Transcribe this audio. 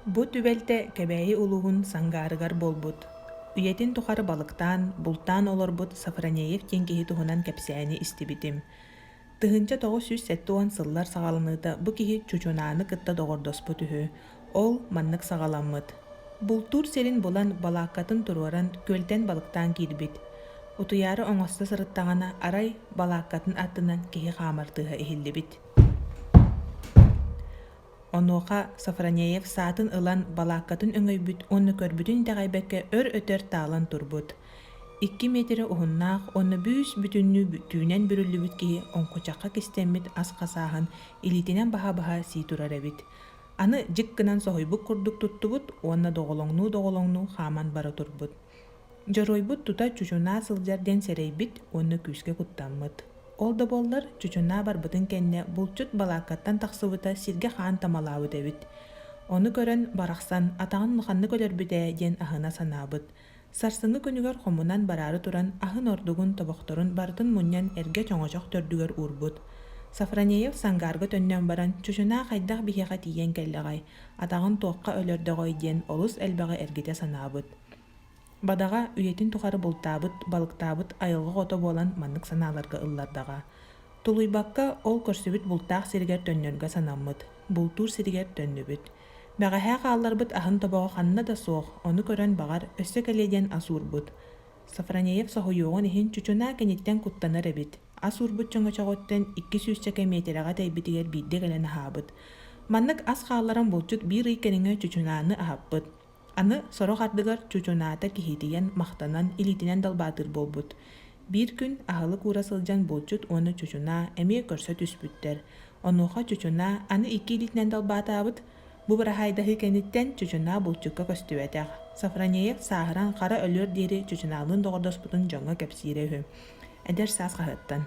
Бу түбэлтэ Кэбээйи улууһун Сангаарыгар буолбут. Үйэтин тухары балыктаан, бултаан олорбут Софронеев диэн киһи туһунан кэпсээни истибитим. 1970 сыллар саҕаланыыта бу киһи Чучунааны кытта доҕордоспут үһү. Ол маннык саҕаламмыт. Бултуур сирин булан, балааккатын туруоран, күөлтэн балыктаан киирбит. Утуйаары оҥосто сырыттаҕына, арай, балааккатын аттынан киһи хаамар тыаһа иһиллибит. Онуоха Софронеев саатын ылан балааккатын өҥөйбүт уонна көрбүтүн итэҕэйбэккэ өр-өтөр таалан турбут. Икки миэтэрэ уһуннаах уонна бүүс-бүтүннүү түүнэн бүрүллүбүт киһи оҥкучахха кистэммит ас хасааһын илиитинэн баһа-баһа сии турар эбит. Аны дьик гынан соһуйбут курдук туттубут уонна доҕолоҥнуу-доҕолоҥнуу хааман бара турбут. Дьоруойбут тута чучунаа сылдьар диэн сэрэйбит уонна күүскэ куттаммыт. Ол да буоллар, чучунаа барбытын кэннэ булчут балааккаттан тахсыбыта сиргэ хаан тамалаабыт эбит. Ону көрөн, барахсан, атаҕын улаханнык өлөрбүт ээ диэн аһына санаабыт. Сарсыҥҥы күнүгэр хомунан бараары туран, аһын ордугун, тобохторун барытын мунньан эргэ чоҥочох төрдүгэр уурбут. Софронеев Сангаарга төннөн баран, чучунаа хайдах биһиэхэ тиийэн кэллэҕэй, атаҕын туохха өлөрдөҕөй диэн олус элбэҕи эргитэ санаабыт. Бадаҕа үйэтин тухары бултаабыт, балыктаабыт айылҕа оҕото буолан маннык санааларга ыллардаҕа. Тулуйбакка ол көрсүбүт бултаах сиригэр төннөргө санаммыт, бултуур сиригэр төннүбүт. Бэҕэһээ хаалларбыт аһын тобоҕо ханна да суох, ону көрөн, баҕар, өссө кэлиэ диэн ас уурбут. Софронеев соһуйуоҕун иһин чучунаа киниттэн куттанар эбит. Ас уурбут чөҥөчөҕүттэн икки сүүсчэкэ миэтэрэҕэ тэйбитигэр биирдэ кэлэн аһаабыт. Маннык ас хаалларан булчут биир ый кэриҥэ чучунааны аһаппыт. Аны сорох ардыгар чучунаата киһитийэн, махтанан, илиитинэн далбаатыыр буолбут. Биир күн аһылык уура сылдьан булчут уонна чучунаа эмиэ көрсө түспүттэр. Онуоха чучунаа аны икки илиитинэн далбаатаабыт. Бу быраһаайдаһыы кэнниттэн чучунаа булчукка көстүбэтэх. Софронеев сааһыран хара өлүөр диэри чучунаалыын доҕордоспутун дьоҥҥо кэпсиирэ үһү. Эдэр саас хаһыаттан.